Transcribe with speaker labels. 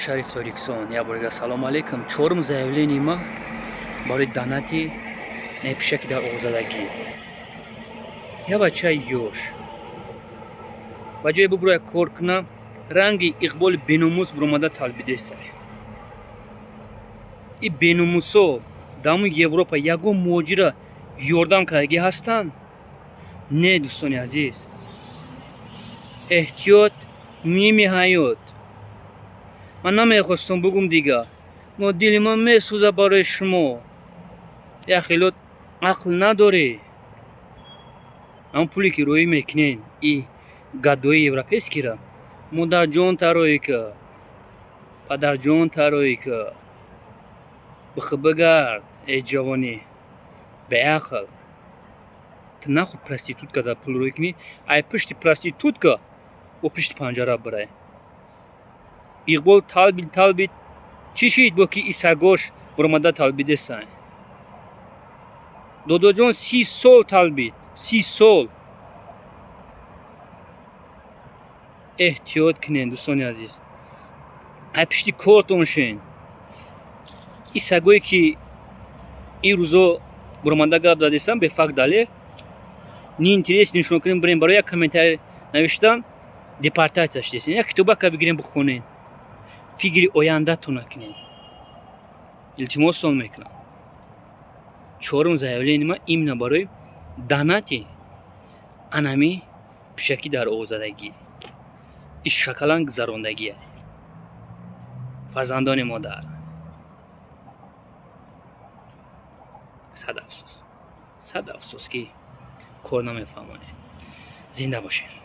Speaker 1: Шариф Тоҷикистон, як бор дигар салому алейкум. Чорум заявление ма барои донати пишаки дар оғзадагӣ. Я бачаи ёш ба ҷое бубуроя кор куна, ранги иқболи беномус буромада талбидесай. И беномусо даму Европа ягон муҳоҷира ёрдам кардагӣ ҳастанд? Не, дӯстони азиз, эҳтиёт ними ҳаёт. Ман намехостам бугум дига, но дили ман месӯзад барои шумо. Як хелот ақл надорӣ. Ҳамн пуле ки роӣ мекунед и гадои европейскийра, модарҷон тароӣ ка, падарҷон тароӣ ка, бихӣ бигард. Эй ҷавони беақл, ту нахуд проститутка дар пул рӯй кунӣ, ай пушти проститутка о пишти панҷара бирай. Иқбол талбид, талбид, чӣ шид? Бо ки исагош буромада талбидесай. Додоҷон 30 сол талбид, 30 сол. Эҳтиёт кунед, дӯстони азиз, ай пишти кортон шен. И сагое ки ин рӯзо буромада гап задестан, бефакт далер неинтерес нишон кунем, бирем барои як комментарий навиштан депортатсия шудесен. Як китобака бигирем, бихонен, фикри ояндатона кунем. Илтимостон мекунам. Чорум заявление ма именно барои донати анами пишакӣ дар овозадагӣ, и шакалан гузарондагие. Фарзандони модар, сад афсӯс, сад афсӯс, ки кор намефаҳмонед. Зинда бошед.